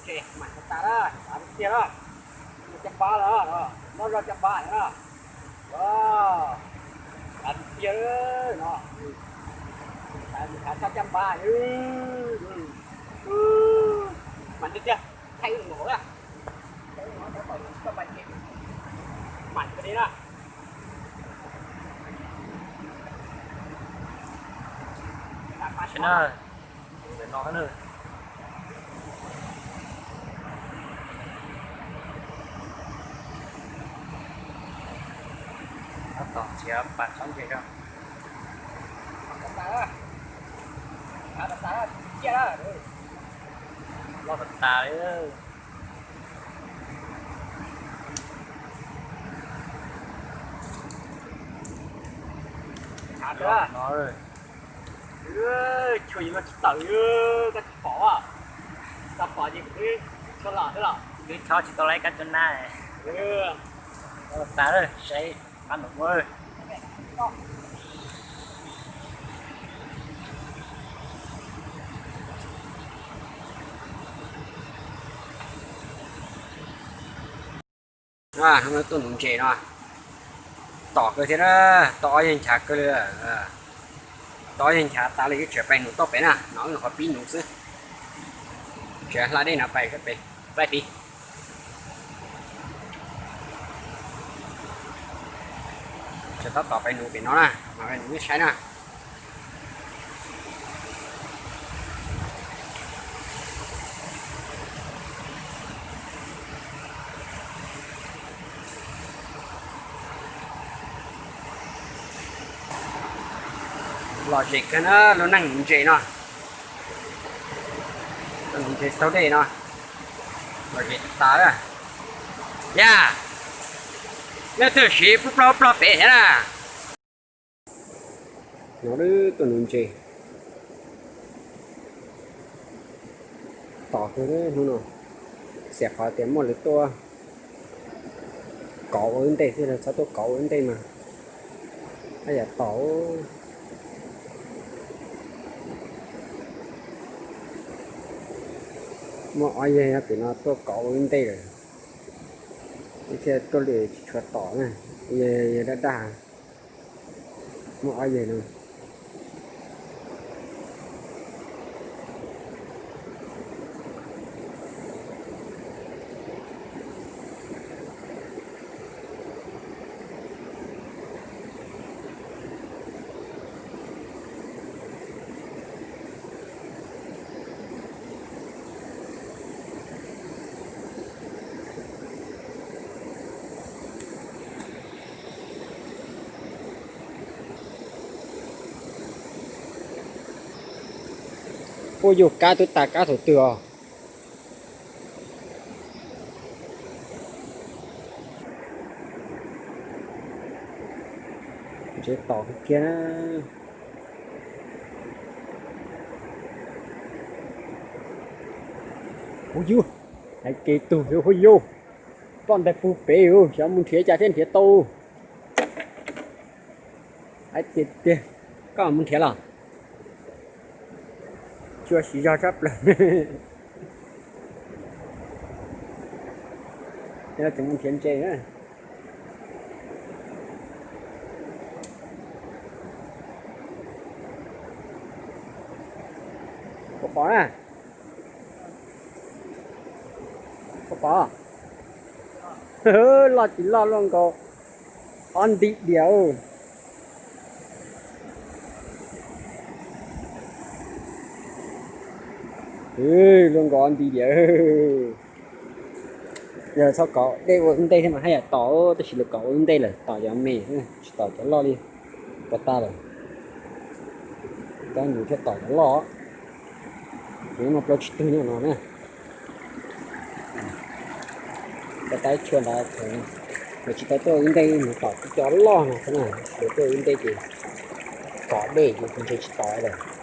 Mam tas na, tas tiag na. Caj npab na, no zog caj npab na. Tas tiag no. Thaum tshaj caj npab, mam tiag tiag, thaij wb mus na. Mam li na. Tab tom txiav pas txhob ntse rau. Loj tas tas li. Av no, chua yeej loj tsis tawm, koj tsis pom, koj pom ces kuv twb tshua los xwb los. Twb chob tsis tau laib kab cua na. Tas, saib qab nram ua. Tuaj nuv ntses no, tom kawg thiab na, tom ob yawg nchav kawg li. Tom ob yawg nchav tas li wb tseem pais nuv toj pem na, no wb qhov pib nuv xwb. Tseem hla dej no pais pem plaij tid. Tseem tab tom pais nuv pem no na, mas pais nuv wb saib na. Lom zem kawg na lub neej nuv ntses no. Nuv ntses taug dej no, lom zem tas. Yog leej twg siv pub plaub plog pem thiab na. No tuaj nuv ntses. Tom kawg hnub no, xia qhov tias muaj lwm tuaj kov ua wb ntej xwb, txhob tuaj kov ua wb ntej mas haj yam tom. Muaj ob yawg pem no tuaj kov ua wb ntej lawm, thiaj tuaj lwm tsis tshua tom na, yawg daj daj. Muaj ob yawg no. Puab yug kab twb tas kab thaum twg os. Ntses tom kiag na. Huv yus, hais kev tug huv yus, ploj ntawd puag pem, xyov mus nrhiav cas thiaj nrhiav tau. Hais tiag tiag, koj mus nrhiav los? Tsuas siv zog tshaj plaws. Tseem mus nrhiav ntses na. Koj pom na. Koj pom, loj tsis loj luaj nkaus ob nti diam. Luaj nkaus ob nti diam. Yog txhob kov dej ua wb ntej thiab mas haj yam tom, tab sis lawv kov ua wb ntej lawm, tom cov me, tsis tom cov loj li. Pov tas lawm. Tab nws thiaj tom cov loj. Nws muaj plaub tsib tug nyob no na. Cov tab chua ntawd, lawv tsis tau tuaj wb ntej, nws tom cov loj no xwb na. Lawv tuaj wb ntej ces kov dej ces ntshe tsis tom lawm.